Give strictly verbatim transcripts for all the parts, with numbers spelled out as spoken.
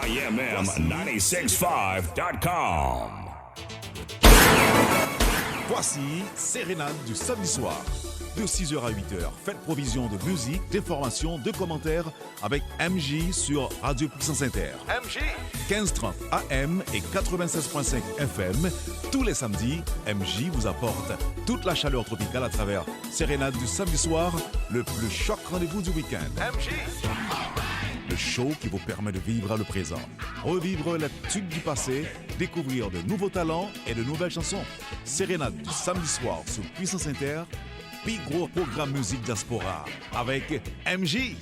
I M M nine six five dot com. Voici Sérénade du samedi soir. De six heures à huit heures, faites provision de musique, d'informations, de commentaires avec M J sur Radio Puissance Inter. M J. Quinze trente A M et quatre-vingt-seize point cinq F M, tous les samedis, M J vous apporte toute la chaleur tropicale à travers Sérénade du samedi soir, le plus choc rendez-vous du week-end. M J. Le show qui vous permet de vivre le présent, revivre les tubes du passé, découvrir de nouveaux talents et de nouvelles chansons. Sérénade du samedi soir sur Puissance Inter, pi gwo pwogram mizik dyaspora avèk M J.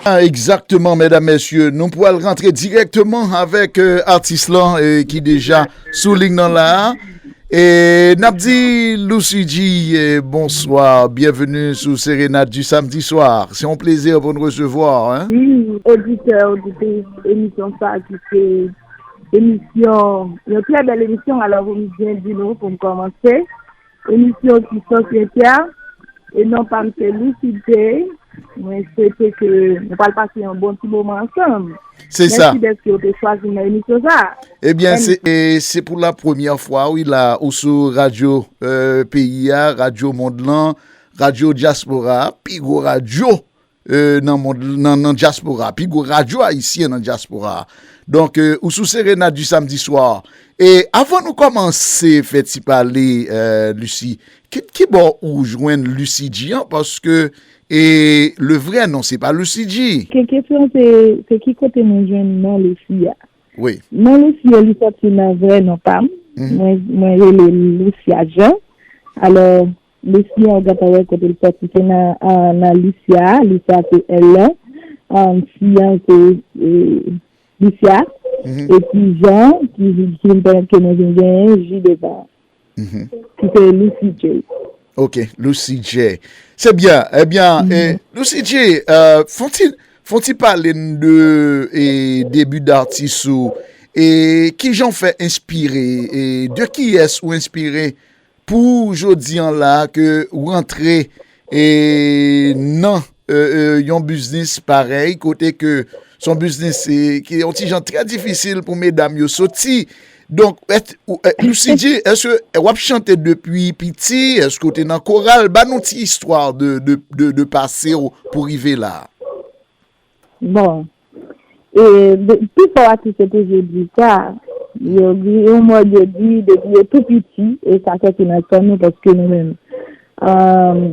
Ah, egzakteman, medam, mesye, nou pral rantre dirèkteman avèk, euh, atis lan, euh, ki deja sou liy nan la. E n ap di Lucy G, euh, bonsoir, bienvenue sou Sérénade du samedi soir. C'est un plaisir pour nous recevoir, hein. Wi, oditè, oditris, emisyon sa ki se emisyon, yon trè bèl emisyon, alò pou m byen di nou, pou m kòmanse. Emisyon ki sòti entè, e non pa m se Lucy J. Mwen swete ke nou pral pase yon bon ti moman ansanm. Se sa. Mèsi dèske w te chwazi m nan emisyon sa. Ebyen, se, e, se pou la premyè fwa, wi, la, ou sou radyo, euh, peyi a, radyo mond lan, radyo dyaspora, pi gwo radyo, euh, nan mond, nan, nan dyaspora, pi gwo radyo ayisyen nan dyaspora. Donk, euh, ou sou Sérénade du samedi soir. E avan nou kòmanse fè ti pale, euh, Lucy, ki, ki bò ou jwenn Lucy G an? Paske, e, le vrè non, se pa Lucy G. Ke-, kesyon se, se ki kote mwen jwenn non Lucy a? Wi. Non Lucy a, li sòti nan vrè non pa m. Mhm. Mwen, mwen rele Lucia Jean. Alò, Lucy an, ou gentan wè kote l sòti, se nan, a, nan Lucia, Lucia se L, um, C an se, e, Lucia, mhm, epi Jean, ki, ki vin pèmèt ke nou vin genyen J devan. Mhm. Ki se Lucy J. Ok, Lucy J. Se byen, ebyen, mhm, e, Lucy J, euh, fè w ti, fè w ti pale n de, e, debi datis ou, e, kijan w fè enspire, e, de kiyès ou enspire pou jodi an la ke ou rantre, e, nan, e, e, yon biznis parèy, kote ke se yon biznis, e, ki yon ti jan trè difisil pou medam yo soti. Donk, èt-, ou, e, Lucy G, èske w ap chante depi piti? Èske w te nan koral? Ba nou ti istwa de, de, de, de pase w pou rive la. Bon, e, de, pifò atis yo toujou di sa. Yo di, yon mòd yo di, depi yo tou piti, e sa sòti nan san nou, paske nou menm, um,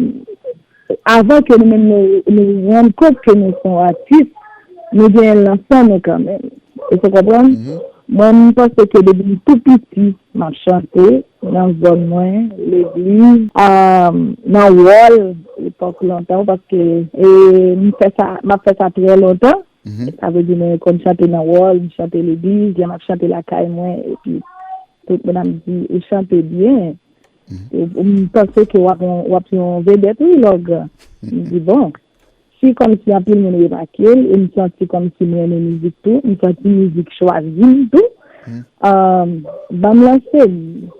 avan ke nou menm nou, nou rann kont ke nou se yon atis, nou genyen l nan san nou kanmenm. Ou konprann? Mhm. Mwen, m panse ke depi m tou piti, m ap chante nan zòn mwen, legliz, a, nan wòl, epòk lontan, paske, e, m fè sa, m ap fè sa trè lontan. Mhm. Sa vle di, mwen konn chante nan wòl, m chante legliz, lè m ap chante lakay mwen, epi tout moun ap di, "Ou chante byen." Mhm. E, m panse ke w ap yon, w ap yon vedèt, wi, lè w gran. M di, bon, si kòmsi anpil moun remake l, e m santi kòmsi m renmen mizik tou, m santi mizik chwazi m tou, mhm, um, ban m lanse m.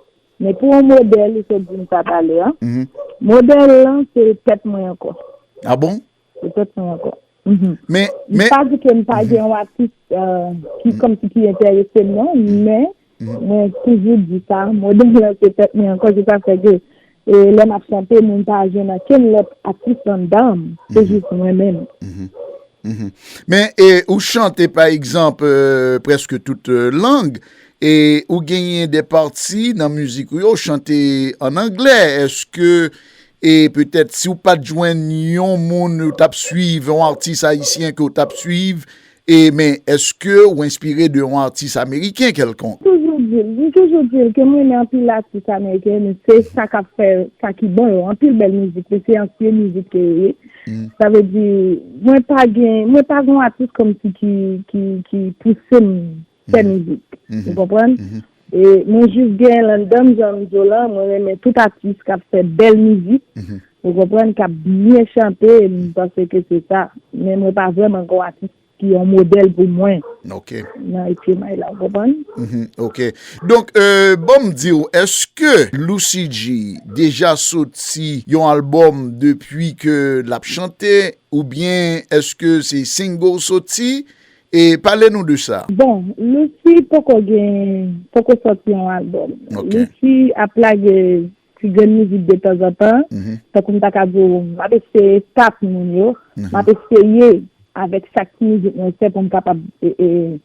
Men pou yon modèl, ou sot di m sa talè a, mhm, modèl lan, se tèt mwen ankò. Ah bon? Se tèt mwen ankò. Mhm. Men, m men pa di ke m pa, mhm, gen yon atis, euh, ki, mhm, kòmsi ki enterese m, non, mhm, men, mhm, mwen toujou di sa, modèl lan se tèt mwen ankò, se sa k fè ke, e, lè m ap chante, m pa jwenn ankenn lòt atis anndan m, se, mhm, jis mwen menm. Mhm. Mhm. Men, e, ou chante, pa egzanp, euh, prèske tout, euh, lang, e ou genyen de pati nan mizik ou yo, ou chante ann anglè. Èske, e petèt, si w pa t jwenn yon moun ou t ap swiv, yon atis ayisyen ke w t ap swiv, e, men èske w enspire de yon atis ameriken kèlkonk? Toujou di l, m toujou di l ke m renmen anpil atis ameriken, men se sa k ap fè sa ki bon yo. Anpil bèl mizik, men se ansyen mizik ke yo ye. Mm. Sa vle di, mwen pa gen, mwen pa gen yon atis kòmsi ki, ki, ki pouse m fè, mhm, mizik. Mhm. Ou konprann? Mhm. E mwen jis gen l anndan m, jan m di w lan, mwen renmen tout atis k ap fè bèl mizik. Mhm. Ou konprann? K ap byen chante, m panse ke se sa. Men mwen pa vrèman gen yon atis ki yon modèl pou mwen. Ok. Nan etye may la, ou konprann? Mhm, ok. Donk, euh, bon, m di w, èske Lucy G deja soti yon albòm depi ke l ap chante, oubyen èske se single soti? E pale nou de sa. Bon, Lucy poko gen, poko sòti yon albòm. Ok. Lucy ap lage ti grenn mizik de tanzantan. Mhm. Tankou m ta ka di w, m ap eseye tap moun yo. Mhm. M ap eseye avèk chak ti mizik mwen fè pou m kapab, e, e,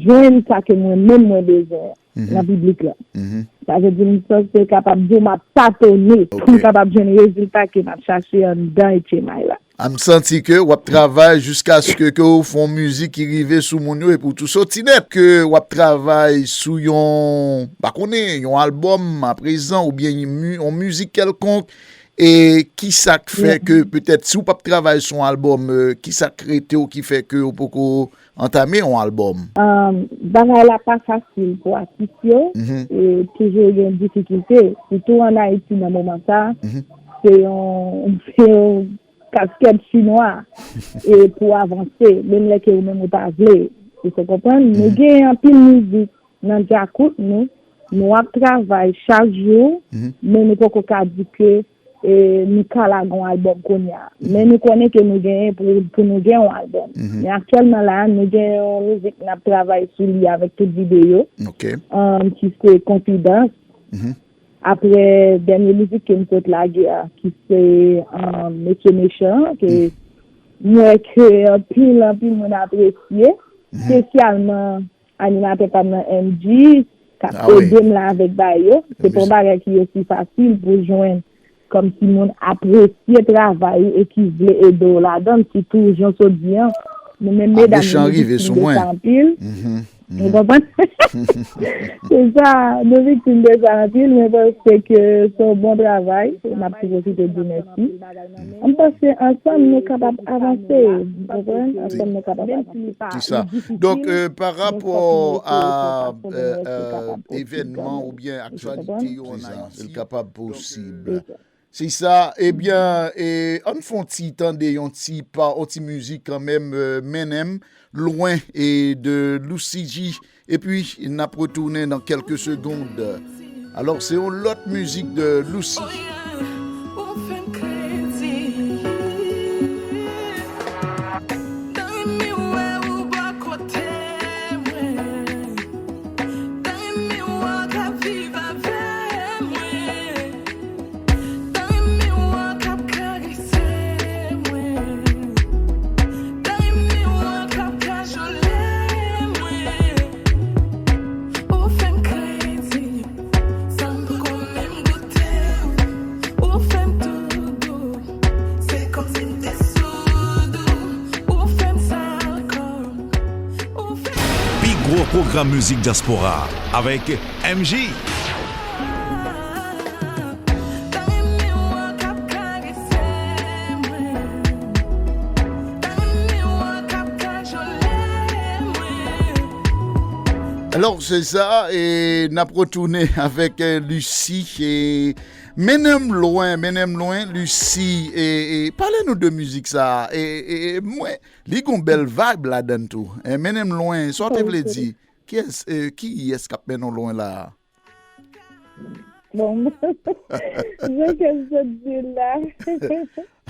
jwenn sa ke mwen menm mwen bezwen Mhm. nan piblik la. Mhm. Sa vle di, m sanse kapab di w m ap tatone pou m Ok. kapab jwenn rezilta ke m ap chache anndan H M I la. A m santi ke w ap travay jiskaske ke w fè yon mizik ki rive sou moun yo epi w tou soti nèt. Ke w ap travay sou yon, pa konnen, yon albòm aprezan oubyen yon mi-, yon mizik kèlkonk. E ki sa k fè Mèsi. ke petèt si w p ap travay sou yon albòm, e, ki sa k rete w ki fè ke w poko antame yon albòm? Ahn, bagay la pa fasil pou atis yo. Mhm. E toujou gen difikilte. Sitou ann Ayiti nan moman sa, Mhm. se yon, se yon kaskèt chinwa e pou avanse, menm lè ke ou menm ou ta vle. Ou te konprann? Nou Mhm. gen anpil mizik nan djakout nou, nou ap travay chak jou, Mhm. men nou poko ka di ke, e, nou ka lage yon albòm kounye a. Mhm. Men nou konnen ke nou genyen pou, pou nou gen yon albòm. Mhm. Men aktyèlman la, nou gen yon mizik n ap travay sou li avèk tout videyo, Ok. um, ki se Konfidans. Mhm. Apre dènye mizik ke m sot lage a, ki se, um, Mesye Mechan, ke Mm. m wè ke anpil, anpil moun apresye, Mhm. espesyalman animatè pa m nan M G, k ap Ah wi. ede m la avèk bagay yo. Se pa yon bagay ki osi fasil pou jwenn, kòmsi moun apresye travay ou e ki vle ede w ladan l, sitou jan w sot di an. Nou menm medam yo, nou viktim de sa anpil. Mhm. Ou konprann? Se sa, nou viktim de sa anpil, men panse ke se yon bon travay, e m ap tou pwofite di mèsi. M panse ansanm nou kapab avanse, ou konprann? Ansanm nou kapab avanse. Ki sa? Donk, euh, pa rapò a, euh, euh, evènman oubyen aktyalite yo ann Ayiti, l kapab posib. Se sa, ebyen, e, ann fè yon ti tande yon ti pa, yon ti mizik kanmenm, euh, Mennen m lwen e de Lucy G. Epi, n ap retounen nan kèlke segond. Alò, se yon lòt mizik de Lucy. Pi gwo pwogram mizik dyaspora avèk M J. Alò, se sa, e n ap retounen avèk, e, Lucy, e, Mennen m lwen, mennen m lwen, Lucy, e, e, pale nou de mizik sa a, e, e, e, mwen, li gon bèl vibe ladann tou. E, mennen m lwen, sa w te vle di? Kiyès, e, kiyès k ap mennen w lwen la a? Bon, jan ke m sot di l la.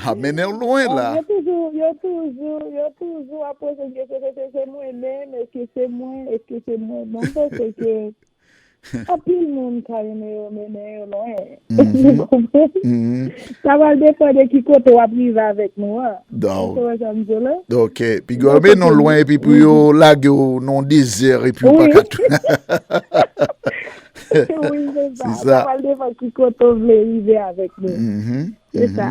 A mennen w lwen la. Yo toujou, yo toujou, yo toujou ap poze m kesyon, èske se mwen menm, èske se mwen, èske se mwen. Bon, m panse ke anpil moun ka renmen yo mennen yo lwen. Ou konprann? Sa pral depann de ki kote w ap rive avèk nou an. Ou konprann sa m di w la? Ok. Piga yo mennen w lwen epi pou yo lage w nan yon dezè epi ou pa ka tou. Wi, se sa. Sa pral depann ki kote w vle rive avèk nou. Se sa.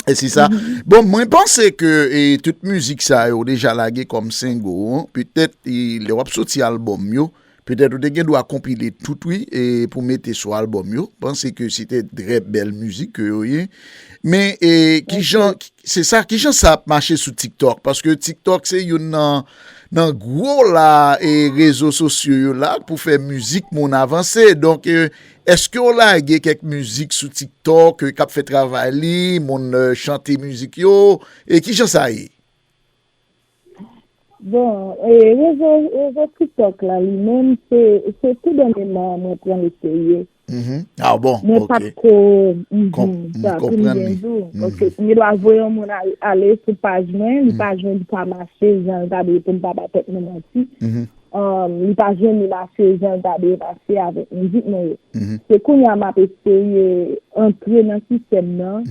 E se sa. Bon, mwen panse ke, e, tout mizik sa yo deja lage kòm single, petèt, e, lè w ap soti albòm yo, petèt ou te gen dwa konpile tout, wi, e, pou mete sou albòm yo. Panse ke se te trè bèl mizik ke yo ye. Men, e, kijan, se sa, kijan sa ap mache sou TikTok? Paske TikTok se youn nan, nan gwo la, e, rezo sosyo yo la pou fè mizik moun avanse. Donk, e, èske w lage kèk mizik sou TikTok, e, k ap fè travay li, moun, e, chante mizik yo? E kijan sa ye? Bon, e, rezo, rezo TikTok la, li menm, se, se tou dènyèman mwen pran l o serye. Mhm. Ah bon, mwen pa t ko, mhm, sa, pou m byen di w. Paske m gen dwa voye yon moun al-, ale sou paj mwen, li pa jwenn, li pa mache jan l ta dwe, pou m pa ba tèt mwen manti. Um, li pa jwenn li mache jan l ta dwe mache avèk mizik mwen yo. Se kounye a m ap eseye antre nan sistèm nan,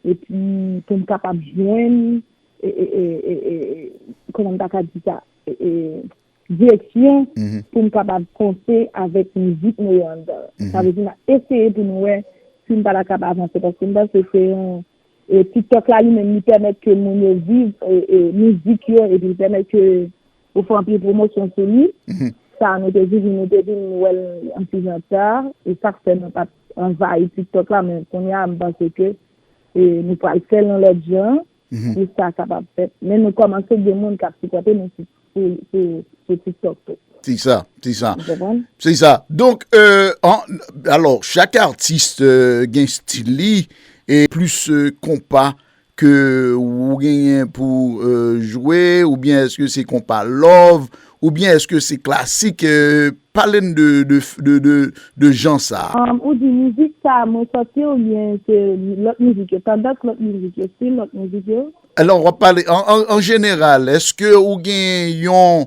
epi pou m kapab jwenn, e, e, e, e, e, kòman m ta ka di sa? E, e, direksyon pou m kapab fonse avèk mizik mwen yo anndan. Sa vle di, m ap eseye pou nou wè si m pa ta kapab avanse, paske m panse se yon, e, TikTok la li menm, li pèmèt ke moun yo viv, e, e, mizik yo, epi li pèmèt ke ou fè anpil pwomosyon sou li. Sa nou te vin, nou te vin wè l yon ti jan ta, e sa k fè nou pa t anvayi TikTok la, men kounye a, m panse ke, e, nou pral fè l yon lòt jan, pou sa kapab fèt. Men nou kòmanse gen moun k ap sipòte nou sou, sou, sou, sou TikTok tou. Se sa, se sa. Ou konprann? Se sa. Donk, euh, an, alò, chak atis, euh, gen stil li, e plis, euh, konpa ke ou genyen pou, euh, jwe, oubyen èske se konpa love, oubyen èske se klasik, euh, pale n de, de, de, de, de jan sa a. Um, ou di mizik sa a mwen sòti oubyen se lòt mizik yo, tandans lòt mizik yo, stil lòt mizik yo? Alò, w ap pale an, an, an jeneral, èske ou gen yon,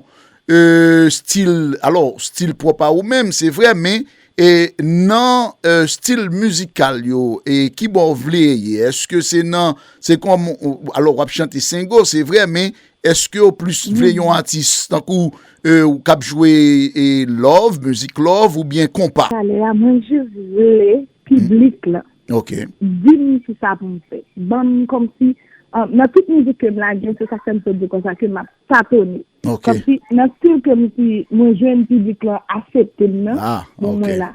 euh, stil, alò, stil pwòp a ou menm, se vre, men, e nan, euh, stil mizikal yo, e ki bò w vle ye? Èske se nan, se kòm, alò, w ap chante sengo, se vre, men èske w plis vle yon atis tankou, euh, ou k ap jwe, e, love, mizik love, oubyen konpa? Talè a, mwen jis vle piblik la di m kisa pou m fè. Ban m kòmsi, ah, nan tout mizik ke m lage, se sa k fè m sot di konsa ke m ap tatone. Kòmsi nan stil ke m si mwen jwenn piblik la aksepte m nan, bon, mwen la.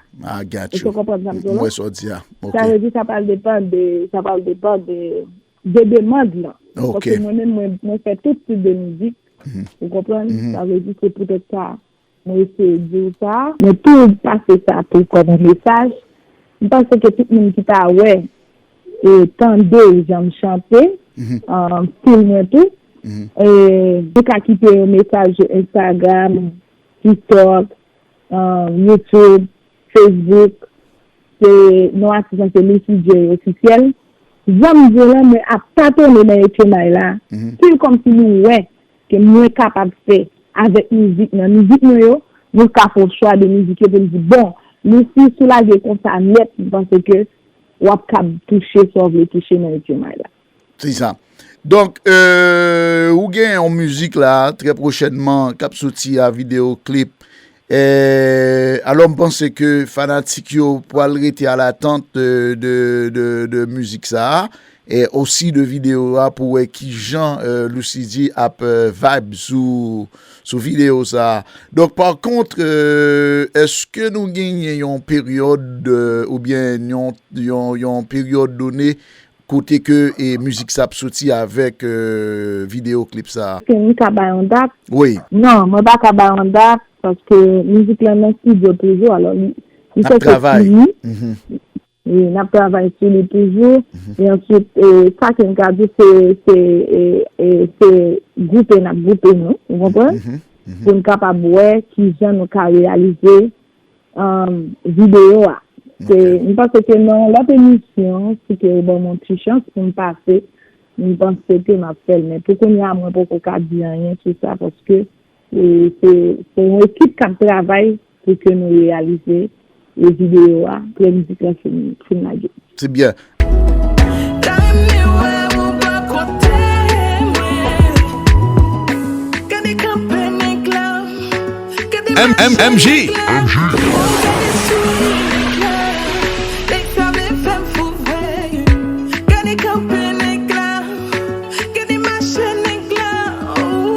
Èske w konprann sa m di w la? Sa vle di sa pral depann de, sa pral depann de, de demann lan. Paske mwen menm, mwen, mwen fè tout tip de mizik. Ou konprann? Sa vle di se poutèt sa mwen eseye di w sa. Mwen tou pase sa tou kòm yon mesaj. M panse ke tout moun ki ta wè e tande jan m chante, um, stil mwen tou, e, yo ka kite yon mesaj sou Instagram, TikTok, um, YouTube, Facebook. Se non atis lan se Lucy J Officiel. Jan m di w lan, mwen ap tatone nan H M I la. Stil kòmsi nou wè ke mwen kapab fè avèk mizik nan. Mizik mwen yo, nou ka fè yon chwa de mizik yo pou n di, bon, Lucy, si w lage konsa nèt, m panse ke w ap kab touche sa w vle touche nan H M I la. Se sa. Donk, euh, ou gen yon mizik la, trè pwochènman, k ap soti a videyo klip. Eh, alò, m panse ke fanatik yo pral rete alatant de, de, de, de mizik sa a, e osi de videyo a pou wè kijan, eh, Lucidjee ap, eh, vibe sou, sou videyo sa a. Donk, pa kont, eh, èske nou genyen yon peryòd, eh, oubyen yon, yon, yon peryòd done kote ke, e, mizik sa ap soti avèk, e, videyo klip sa a? Èske m ka bay yon dat? Wi. Non, mwen pa ka bay yon dat, paske mizik lan nan estidyo toujou, alò li, li fèk fini. Wi, n ap travay sou li toujou. E answit, e, sa ke m ka di, se, se, e, e, se gwoupe n ap gwoupe nou, ou konprann? Pou n kapab wè kijan nou ka reyalize um, videyo a. Se, m panse ke nan lòt emisyon, si ke yo ban m yon ti chans pou m pase, m panse ke m ap fè l. Men pou kounye a, mwen poko ka di anyen sou sa, paske, e, se, se yon ekip k ap travay pou ke nou reyalize, e, videyo a, apre mizik la fin, fin lage. Se byen. M M M J.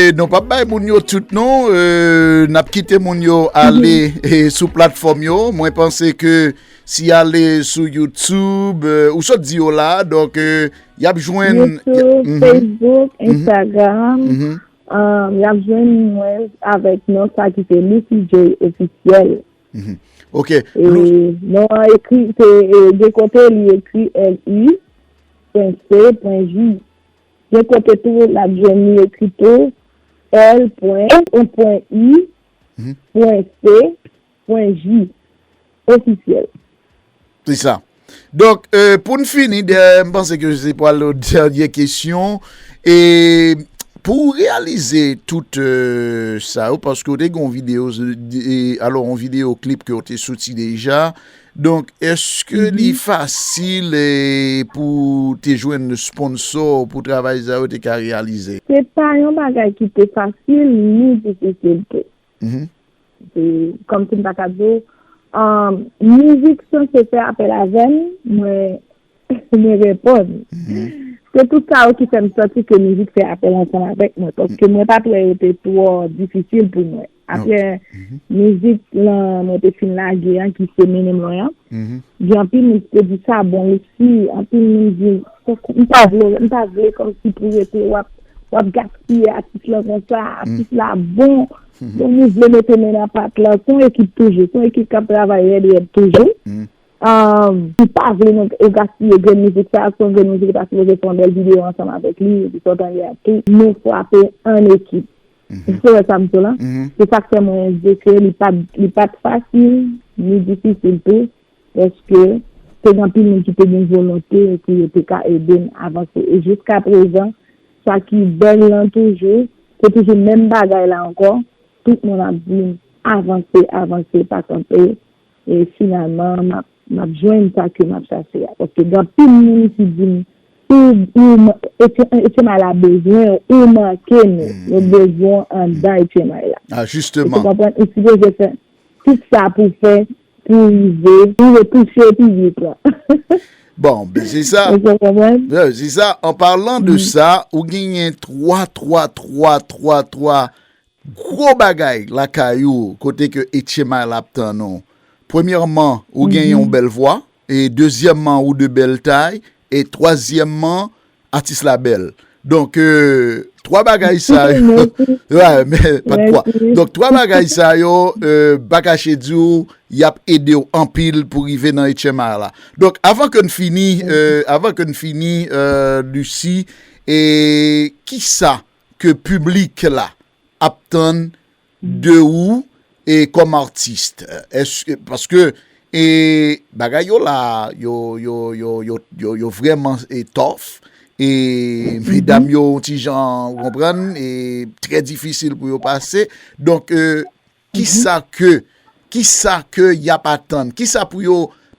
E nou p ap bay moun yo tout non, e, n ap kite moun yo ale, e, sou platfòm yo. Mwen panse ke si y ale sou YouTube, e, ou sot di yo la, donk, e, y ap jwenn YouTube, Facebook, Instagram, um, y ap jwenn mwen avèk non sa ki se Lucidjee Officiel. Ok. E non an ekri, se, e, de kote li ekri L U pwen C pwen J. Gen kote tou, n ap jwenn li ekri tou, L pwen, pwen I, pwen C, pwen J, Officiel. Se sa. Donk, euh, pou n fini, dè, m panse ke se pral dènye kesyon. E pou w reyalize tout euh, sa yo, paske w te gen yon videyo, e, alò, yon videyo klip ke w te soti deja. Donk, èske li fasil eh, pou te jwenn sponsò pou travay sa yo te ka reyalize? Se pa yon bagay ki te fasil, ni difisil tou. Se kòmsi m ta ka di w, um, mizik sanse fè apèl avè m, mwen, mwen reponn. Se tout sa yo ki fè m santi ke mizik fè apèl ansanm avèk mwen, paske mwen pa t wè yo te twò difisil pou mwen. Apre mizik lan mwen te fin lage an, ki se Mennen m lwen an, gen anpil moun ki te di sa bon osi, anpil moun di, m pa vle, m pa vle kòmsi pou rete w ap, w ap gaspiye atis lan konsa, atis la bon, donk nou vle mete men nan pat lan, se yon ekip toujou, se yon ekip k ap travay rèd rèd toujou. Um, m pa vle nou gaspiye grenn mizik sa, se yon grenn mizik, li pa sipoze fè yon bèl videyo ansanm avèk li, epi sa w tande a tou, nou frape an ekip. Ou wè sa m di w la? Se sa k fè mwen di ke li pa t, li pa t fasil, ni difisil tou, paske te gen anpil moun ki te gen volonte pou yo te ka ede n avanse. E jiska prezan, sa ki bèl lan toujou, se toujou menm bagay la ankò, tout moun ap di m, avanse, avanse, pa kanpe. E finalman, m ap, m ap jwenn sa ke m ap chache a. Paske gen anpil moun ki di m, ou, ou, H M I la bezwen, ou manke nou. Yo bezwen anndan H M I la. Ah, justement. Ou konprann? Ou sipoze fè tout sa pou fè, pou rive, pou rive touche piblik la. Bon, ben se sa. Ou konprann? Ben, se sa. An palan de sa, ou genyen twa, twa, twa, twa, twa gwo bagay lakay ou, kote ke H M I la ap tann ou. Premyèman, ou gen yon bèl vwa, e dezyèmman, ou de bèl tay, e twazyèmman, atis la bèl. Donk, euh, twa bagay sa yo, ouais, men pa de kwa. Donk, twa bagay sa yo, euh, pa kache di w, y ap ede w anpil pou rive nan H M I la. Donk, avan ke n fini, euh, avan ke n fini, euh, Lucie, e kisa ke piblik la ap tann de ou e kòm atis? Èske, paske e bagay yo la, yo, yo, yo, yo, yo, yo vrèman e tough. E medam yo yon ti jan, ou konprann, e trè difisil pou yo pase. Donk, e kisa ke, kisa ke y ap atann? Kisa pou yo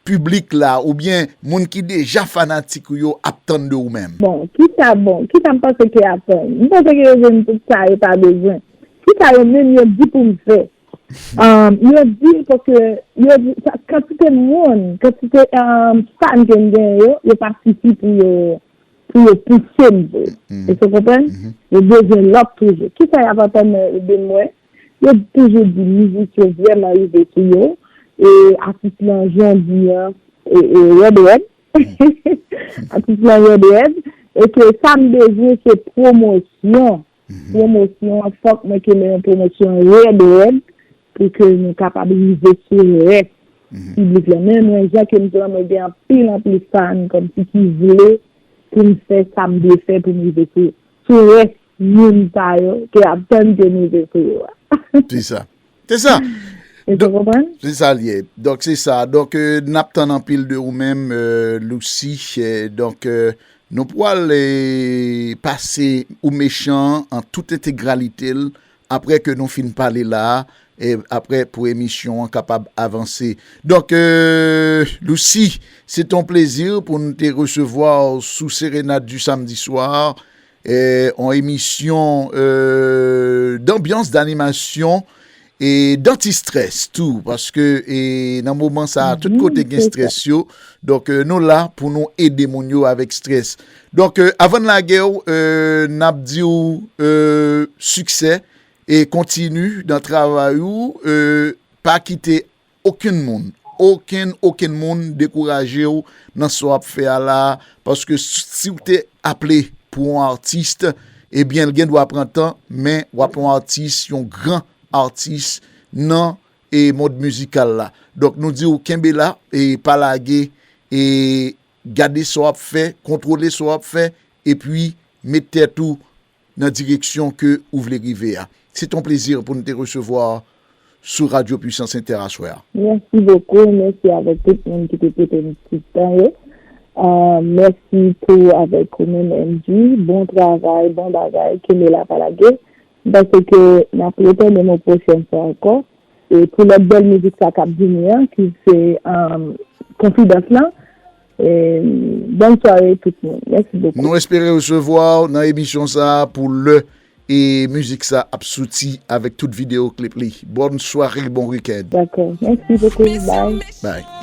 piblik la oubyen moun ki deja fanatik ou yo ap tann de ou menm? Bon, kisa, bon, kisa m panse ke y ap tann? M panse ke yo jwenn tout sa yo ta bezwen. Kisa yo menm yo di pou m fè? Um, yo di, paske yo di, sa, kantite moun, kantite um, fan ke m genyen yo, yo pa sifi pou yo, pou yo pouse m vre. Èske w konprann? Yo bezwen lòt toujou. Kisa y ap atann de mwen? Yo toujou di mizik yo vrèman rive sou yo. E atis lan jan di an, e, e, rèd rèd. Atis lan rèd rèd. E ke sa m bezwen se pwomosyon. Pwomosyon an, fòk mwen kenbe yon pwomosyon rèd rèd pou ke nou kapab rive sou rès piblik la. Men mwen, jan ke m di w la, mwen gen anpil, anpil fan kòmsi ki vle pou m fè sa m vle fè pou m rive sou, sou rès moun sa yo ke ap tann ke m rive sou yo a. Se sa. Se sa. Èske w konprann? Se sa l ye. Donk, se sa. Donk, euh, n ap tann anpil de ou menm, euh, Lucie. Euh, donk, euh, nou pral eh, pase Ou Mechan an tout entegralite l, apre ke nou fin pale la, e apre pou emisyon an kapab avanse. Donk, euh, Lucie, se t on plezi pou nou te resevwa w sou Serenade du Samedi Soir, e, on emisyon, euh, d'ambiance, d'animation, e d'anti-stress tou, paske e, nan moman sa a, tout kote gen stress yo. Donk, euh, nou la pou nou ede moun yo avèk stress. Donk, euh, avan n lage w, euh, n ap di w, euh, siksè e kontini nan travay ou, euh, pa kite okenn moun, okenn, okenn moun dekouraje w nan sa w ap fè a la, paske si w te aple pou yon atis, ebyen, l gen dwa pran tan, men w ap yon atis, yon gran atis nan e mond mizikal la. Donk, nou di w kenbe la e pa lage e gade sa w ap fè, kontwole sa w ap fè, epi met tèt ou nan direksyon ke ou vle rive a. Se t on plezi pou n te resevwa sou Radio Puissance Inter aswè a. Mèsi bokou, mèsi avèk tout moun ki te prete m ti tan yo. Uh, mèsi tou avèk ou menm M J. Bon travay, bon bagay, kenbe la pa lage. M panse ke n ap retounen yon pwochèn fwa ankò. E pou lòt bèl mizik sa k ap vini an, ki se um, Konfidans lan. E, bòn sware tout moun. Mèsi bokou. Nou espere resevwa w nan emisyon sa a pou lè e mizik sa ap soti avèk tout videyo klip li. Bòn sware, bon wikenn. Dakò. Mèsi bokou. Bye. Bye.